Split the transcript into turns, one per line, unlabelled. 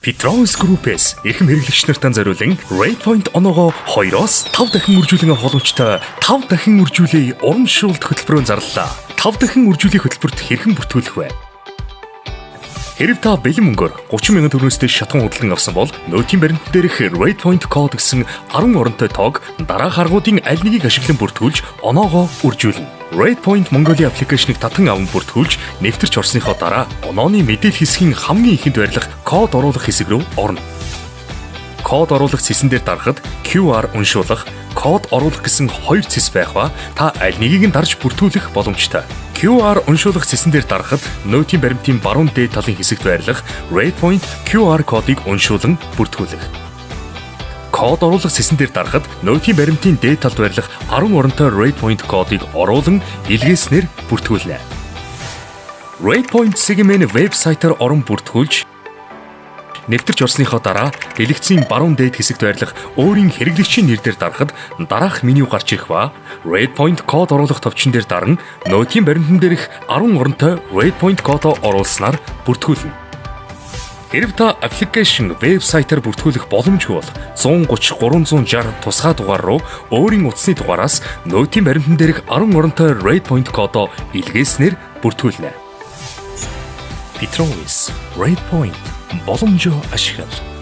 Petrovis Group-с эрхэм хэрэглэгч нартаа зориулан Rate Point оноогоо 2-оос 5 дахин үржүүлэн авах боломжтой 5 дахин үржүүлээ урамшуулт хөтөлбөрөөр зарлалаа. 5 дахин үржүүлэх хөтөлбөрт хэрхэн бүртгүүлэх вэ? Хэрэв та бэлэн мөнгөөр 30 мянган төгрөгөөс дээш шатхан худалдан авсан бол нөтийн баримтан дээрх Rate Point код гэсэн 10 оронтой тоог дараах аргуудын аль нэгийг ашиглан бүртгүүлж оноогоо үржүүлнэ. Rate Point Mongolia application-ыг татан аван бүртгүүлж нэвтэрч орсныхоо дараа онооны мэдээлэл хэсгийн хамгийн эхэнд байрлах код оруулах хэсэг рүү орно. Код оруулах цэсэн дээр дарахад QR уншуулах, код оруулах гэсэн хоёр цэс байх ба та аль нэгийг нь дарж бүртгүүлэх боломжтой. QR уншуулах цэсэн дээр дарахад нөтийн баримтын баруун дээд талын хэсэгт байрлах Rate Point QR кодыг уншуулан бүртгүүлэх. Код оруулах цэсэн дээр дарахад нөтийн баримтын дээд талд байрлах 10 оронтой Rate Point кодыг оруулан илгээснээр бүртгүүлнэ. Rate Point сегмент вебсайтаар орон бүртгүүлж нэвтэрч орсныхоо дараа дэлгэцийн баруун дээд хэсэгт байрлах өөрийн хэрэглэгчийн нэр дээр дарахад дараах меню гарч ирэх ба Rate Point код оруулах товчон дээр даран нөтийн баримтан дээрх 10 оронтой Rate Point кодоо оруулснаар бүртгүүлнэ. Хэрэв та application вебсайтаар бүртгүүлэх боломжгүй бол 130 360 тусгай дугаар руу өөрийн утасны дугаараас нөтийн баримтан дээрх 10 оронтой Rate Point кодоо илгээснээр бүртгүүлнэ. Petrovis Rate Point боломжоо ашигла.